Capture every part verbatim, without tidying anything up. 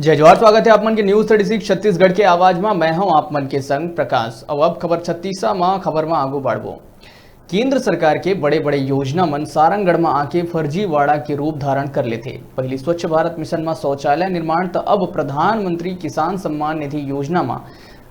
जय जोहार, स्वागत है आप मन के News Thirty Six छत्तीसगढ़ के आवाज मा। मैं हूं आप मन के संग प्रकाश। अब, अब खबर छत्तीसा मा, खबर मा आगू बढ़बो। केंद्र सरकार के बड़े-बड़े योजना मन सारंगढ़ मा आके फर्जीवाड़ा के रूप धारण कर लेथे। पहली स्वच्छ भारत मिशन मा शौचालय निर्माण, त अब प्रधानमंत्री किसान सम्मान निधि योजना मा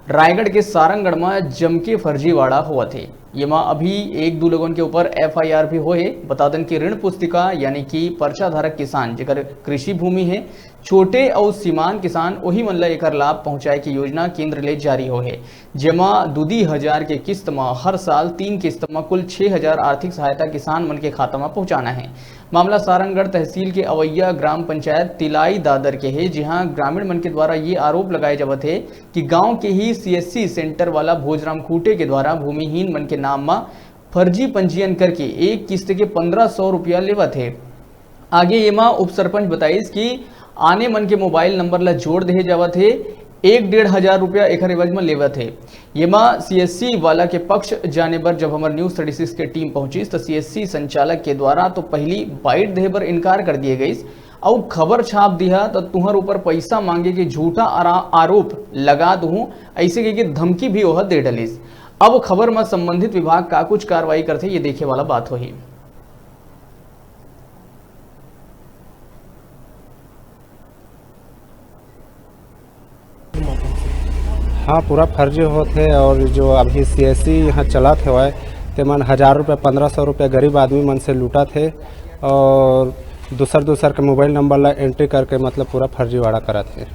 रायगढ़ के सारंगढ़ मा जमके फर्जीवाड़ा होवत हे। येमा अभी एक दू लोगन के ऊपर F I R भी होए हे। बता दन कि ऋण पुस्तिका यानी कि पर्चा धारक किसान, जेकर कृषि भूमि हे, छोटे अउ सीमांत किसान, ओही मन ल एकर लाभ पहुंचाए के योजना केंद्र ले जारी होए हे, जेमा दू दू हजार के किस्त म हर साल तीन किस्त म कुल छह हजार आर्थिक सहायता किसान मन के खाता म पहुंचाना हे। मामला सारंगढ़ तहसील के अवैया ग्राम पंचायत तिलाई दादर के हे, जिहां ग्रामीण मन के द्वारा ये आरोप लगाए जावत हे कि गांव के ही C S C center वाला भोजराम खूंटे के द्वारा भूमिहीन मन के नाम म फर्जी पंजीयन करके एक किस्त के पन्द्रह सौ रुपया लेवत हे। आगे येमा उप सरपंच बताइस कि आने मन के मोबाइल नंबर ला जोड़ देहे जावत हे, एक डेढ़ हजार रुपया एखर एवज म लेवत हे। येमा C S C वाला के पक्ष जाने बर जब हमर News Thirty Six के टीम पहुंचिस, त C S C संचालक के द्वारा तो पहली बाइट देहे बर इनकार कर दिए गइस, अउ खबर छाप दिहा त तुहर ऊपर पैसा मांगे के झूठा आरा-, आरोप लगा दूहूं, ऐसे कह के धमकी भी ओह दे डलिस। अब खबर म संबंधित विभाग का कुछ कार्रवाई करथे, ये देखे वाला बात होही। हाँ, पूरा फर्जी होत हे। और जो अभी C S C यहाँ चलत हवय, ते मन हजार रुपया, पन्द्रह सौ रुपया गरीब आदमी मन से लूटत हे और दूसर दूसर के मोबाइल नंबर ला एंट्री करके, मतलब, पूरा फर्जीवाड़ा करत हे।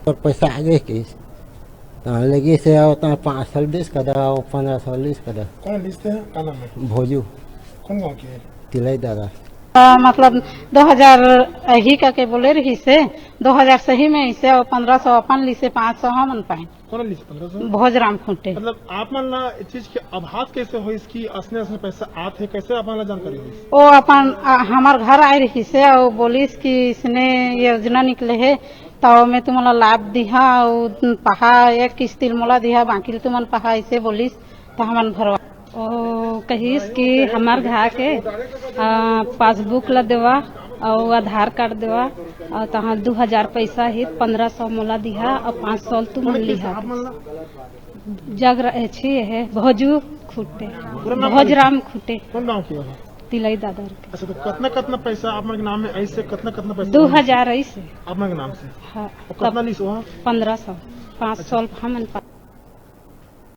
और पैसा आगे के त लगिस हे, अउ त पाँच सौ लीस कदा, अउ पन्द्रह सौ लीस कदा। कौन लीस हे? का नाम हे? भोजू। कौन गाँव के हे? तिलई दादा। अ, मतलब, दो हजार ही का के बोले रहिस हे, दो हजार सही में अइसे, अउ पन्द्रह सौ अपन लीस हे, पाँच सौ हमन पाएन। कौन लीस हे पन्द्रह सौ? भोजराम खूंटे। मतलब, आप मन ला इस चीज के आभास कैसे होइस कि असने असने पैसा आत हे, कैसे आप मन ला जानकारी होइस? ओ अपन, अ, हमर घर आए रहिस हे, अउ बोलिस कि इसने योजना निकले हे, त ओमे तुमन ला लाभ दिहा, अउ पहा, एक किस्ती ल मोला दिहा, बाकी ल तुमन पहा, अइसे बोलिस, त हमन भरवा। ओ कहिस कि हमर घा के, आ, पासबुक ला देवा, अउ आधार कार्ड देवा, अउ तहाँ दू हजार पैसा ही, पन्द्रह सौ मोला दिहा, अउ पाँच सौ ल तुमन लिहा। जग रहे छी हे, भोजू खूंटे, पूरा नाम भोजराम खूंटे। कौन गाँव के हो? तिलई दादर के। अच्छा, तो कितना, कितना पैसा आप मन के नाम में ऐसे, कितना, कितना पैसा दू हजार ऐसे? आप मन के नाम से? हाँ। और कितना लीस हुआ? पन्द्रह सौ, पाँच सौ हमन पा-